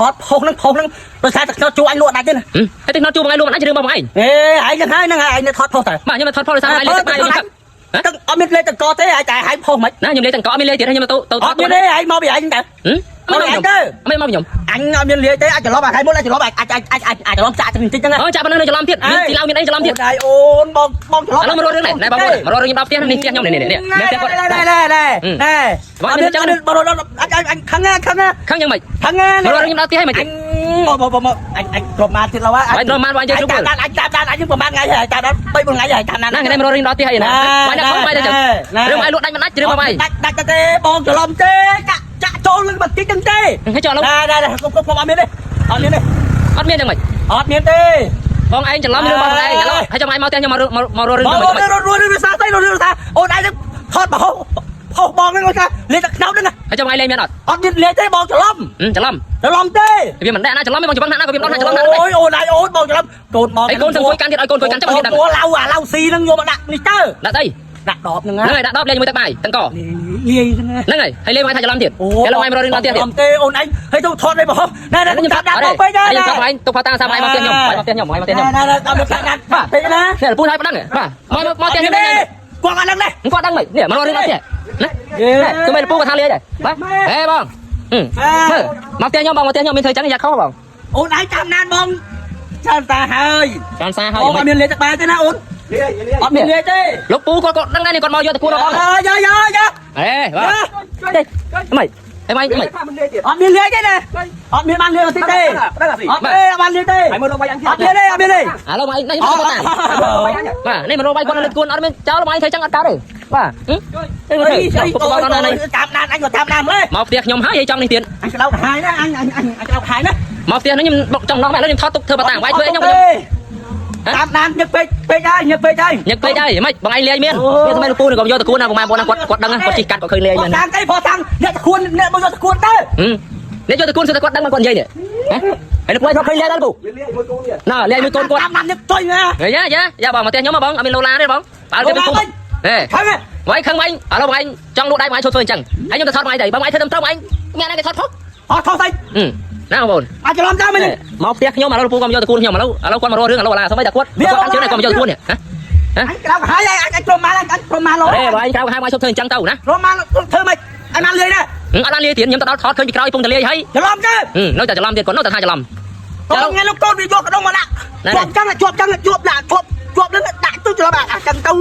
ថតផុសហ្នឹងផុសហ្នឹងដោយសារតែខ្នោតជួអញលក់ដាច់ទេណា ហើយទឹកណត់ជួបងឯងលក់មិនអាចរឿងបងឯង អេឯងហ្នឹងហើយហ្នឹងហើយឯងនៅថតផុសតែ បាទខ្ញុំថតផុសដោយសារឯងលេទឹកបាយខ្ញុំទឹក ទឹកអត់មានលេទឹកកទេឯងតែឯងផុសមិន ណាខ្ញុំលេទឹកកអត់មានលេទៀតខ្ញុំទៅទៅ អត់មានទេឯងមកពីឯងតែ មិនមកខ្ញុំមិនមកខ្ញុំ អញអត់មានលាយទេអាចច្រឡំអាថ្ងៃមុនអាចច្រឡំអាចអាចអាចអាចអាចច្រឡំចាក់តិចហ្នឹង អូចាក់ប៉ុណ្ណឹងនៅច្រឡំទៀតមានទីឡៅមានអីច្រឡំទៀត អូនឯងអូនបងបងច្រឡំ ឥឡូវមករករឿងនេះណែបងមករករឿងខ្ញុំដល់ផ្ទះនេះផ្ទះខ្ញុំនេះនេះនេះផ្ទះគាត់ ណែណែណែណែណែអត់មានអត់មានបងអញអញខឹងខឹង ខឹងយ៉ាងម៉េច ខឹង មករករឿងខ្ញុំដល់ផ្ទះហើយមិន អញមកមកមកអញអញក្រុមមកទៀតឡើយ បាយត្រមបានបាយជើង តាមដានអញតាមដានអញប្រហែលថ្ងៃហើយតាមដាន3 4ថ្ងៃហើយតាមដាន ណាថ្ងៃនេះមករករឿងដល់ផ្ទះហើយណាបាយដល់ខំបាយដល់ចឹងរឿងបាយលក់ដាច់មិនដាច់រឿងបាយ ដាច់ដាច់ទេបងច្រឡំទេចាក់ចាក់ចូលនឹងបន្តិចហ្នឹងទេ ហើយចុះឥឡូវ ណែណែគុំគុំអត់មានទេអត់មានទេ អត់មានយ៉ាងម៉េច អត់មានទេ បងឯងច្រឡំរឿងបងឯងឥឡូវហើយចាំឯងមកផ្ទះខ្ញុំមករករឿង បង ខ្ញុំ រត់រត់រត់សាស្អីរត់រត់សាអូនឯងថតបហោផុសបងហ្នឹងថាលេងតែខ្នោតហ្នឹង ហើយចាំឯងលេងមានអត់ អត់មានលេងទេបងច្រឡំ ច្រឡំ ច្រឡំទេ វាមិនដែរណាច្រឡំទេបងច្រឡំណាក៏វាមិនដល់ណាច្រឡំណា អូយអូនឯងអូនបងច្រឡំកូនបង ហើយកូនសង្កួយកាន់ទៀតឲ្យកូនកួយកាន់ចាំវាដឹង តឡៅអាឡៅស៊ីហ្នឹងយកមកដាក់នេះទៅ ដាក់ស្អី ដាក់ដបហ្នឹង ហ្នឹងហើយដាក់ដបលេងជាមួយទឹកបាយទាំងក លាយហ្នឹង ហ្នឹងហើយហើយលេងមកថាច្រឡំទៀតឥឡូវឯងមករករឿងដល់ផ្ទះទៀត ច្រឡំទេអូនឯងហើយទៅថតនេះបហោណែណែតាមដានបងពេកណា ខ្ញុំប្រាប់ឯងទុកផាតាសាមឯងមកផ្ទះខ្ញុំមកផ្ទះខ្ញុំមកផ្ទះខ្ញុំ ណែណែតាមដានពេកណា នេះពូហើយប៉ណ្ណឹងបាទមកមកផ្ទះខ្ញុំ គាត់អត់ដឹងដែរ គាត់ដឹងមិននេះមករករឿងដល់ផ្ទះណាគឺមិនពូគាត់ថាលាយដែរបាទហេបងមើលមកផ្ទះខ្ញុំបងមកផ្ទះខ្ញុំមានធ្វើចឹងយ៉ាខុសបង អូនឯងតាមដានបងច្រើនតាហើយ ច្រើនសារហើយ បងអត់មានលេខទឹកបាយទេណាអូនអត់មានលេខទេ លោកពូគាត់គាត់ដឹងដែរនេះគាត់មកយកតគួនបង យ៉ាយ៉ាយ៉ា ហេបាទទេមិនហេមិនមិន អត់មានលេខទេណាអត់មានបានលេខតិចទេអត់ទេអត់បានលេខទេ ហើយមើលរកវាយអញទៀត អត់មានទេអត់មានទេ ឥឡូវមកនេះខ្ញុំទៅតាបាទនេះមករកបាយគាត់នៅលើគួនអត់មានចោលមកឯងធ្វើចឹងអត់កើតទេបាទអីមកធ្វើពុកបងដល់នេះ តាមដានអញក៏តាមដានម្លេះ មកផ្ទះខ្ញុំហើយចង់នេះទៀត អញក្តៅក្រហាយណាអញអញអញក្តៅក្រហាយណា មកផ្ទះនេះខ្ញុំបុកចង់ណោះមកឥឡូវខ្ញុំថតទុកធ្វើបតាវាយធ្វើអីខ្ញុំ តាមដានញឹកពេកពេកហើយញឹកពេកហើយ ញឹកពេកហើយមិនបងឯងលាយមានមានសម័យលោកពូនេះក៏យកតគួនណាបងម៉ែបងណាគាត់គាត់ដឹងគាត់ជិះកាត់គាត់ឃើញលាយមាន ផតាំងអីផតាំងអ្នកតគួនអ្នកមកយកតគួនទៅ នេះយកតគួនសុទ្ធតែគាត់ដឹងមកគាត់និយាយនេះហ៎ហើយលោកពូគាត់ឃើញលាយដែរពូ លាយមួយកូននេះ ណ៎លាយមួយកូនគាត់ តាមដានញឹកចុយណា យ៉ាយ៉ាយ៉ាបងមកផ្ទះខ្ញុំបងអត់មានឡូឡាទេបងបើគេទៅគុំហេ ខឹង វាយខឹងវាយឥឡូវបងឯងចង់លក់ដៃបងឯងឈប់ធ្វើអញ្ចឹងហើយខ្ញុំទៅថតបងឯងទៅបងឯងធ្វើត្រឹមត្រូវបងឯងញ៉ាំណាគេថតផុស អត់ថោះស្អី ណាបងប្អូន អាចច្រឡំតាមមិន មកផ្ទះខ្ញុំឥឡូវពូគាត់មកយកតគួនខ្ញុំឥឡូវឥឡូវគាត់មករករឿងឥឡូវអាសូម្បីតែគាត់គាត់កាន់ជើងគាត់មកយកតគួននេះហ៎ អញក្តៅក្រហាយអញអញព្រមមកអញព្រមមកលោ អេបងឯងក្រៅហាមឲ្យឈប់ធ្វើអញ្ចឹងទៅណា ព្រមមកធ្វើម៉េចអញបានលាយដែរ អត់បានលាយទៀតខ្ញុំទៅដល់ថតឃើញពីក្រោយពងតលាយហើយ ច្រឡំទៅ នៅតែច្រឡំទៀតគាត់នៅតែថាច្រឡំ កូនថ្ងៃលោកកូនវាយកកដុងមកដាក់ជាប់ចឹងជាប់ចឹងជាប់ដាក់ជាប់ជាប់នឹងដាក់ទៅច្រឡំអាចឹងទៅ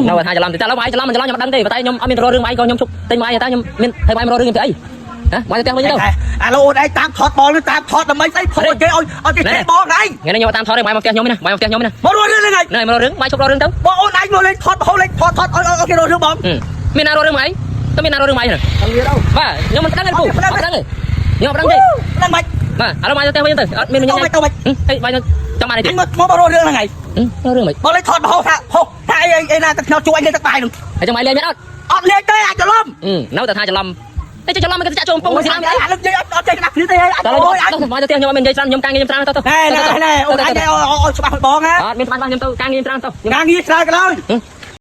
នៅតែថាច្រឡំទៀតតែឥឡូវបងឯងច្រឡំច្រឡំខ្ញុំអត់ដឹងទេប៉ុន្តែខ្ញុំអត់មានរករឿងបងឯងក៏ខ្ញុំឈប់ទិញបងឯងតែខ្ញុំមានឲ្យបងឯងរករឿងខ្ញុំទៅអីហ៎បងទៅផ្ទះវិញទៅ ឥឡូវអូនឯងតាមថតបងតាមថតដើម្បីស្អីផុសគេឲ្យឲ្យគេទេបងឯង ថ្ងៃនេះខ្ញុំតាមថតទេបងឯងមកផ្ទះខ្ញុំណាបងឯងមកផ្ទះខ្ញុំណា មករករឿងហ្នឹងឯង ណែមករករឿងបងឈប់រករឿងទៅ បងអូនឯងមកលេងថតហូរលេងថតថតឲ្យឲ្យគេរករឿងបង មានណារករឿងបងឯងទៅមានណារករឿងបងឯង អត់លាទៅ បាទខ្ញុំមិនដឹងទេពូអត់ដឹងទេខ្ញុំអត់ដឹងទេ ដឹងមិន បាទឥឡូវបងទៅផ្ទះវិញទៅអត់មាន ទៅ ញ៉ាំ មិនទៅមិន អីបងចង់បានអីទៀត អញមកមករករឿងហ្នឹងឯង រករឿងមិន មកលេងថតហូរថាហូរថាអីអីណាទឹកខ្នោជួយអញលេងទឹកបាយហ្នឹង ហើយចង់បងលេងមានអត់ អត់លេងទេអាចច្រឡំ នៅតែថាច្រឡំតែច្រឡំមិនគេចាក់ចូលកំពង់ស្រាម អីអាលឹកនិយាយអត់អត់ចេះក្តាប់គ្នាទេអញ តើ អូយអញ ទៅមកទៅផ្ទះខ្ញុំអត់មាននិយាយច្រើនខ្ញុំការងារខ្ញុំច្រើនទៅទៅ ណែណែណែអូនអញឲ្យច្បាស់បងណា អត់មានច្បាស់ខ្ញុំទៅការងារច្រើនទៅ ការងារច្រើនក៏ដោយ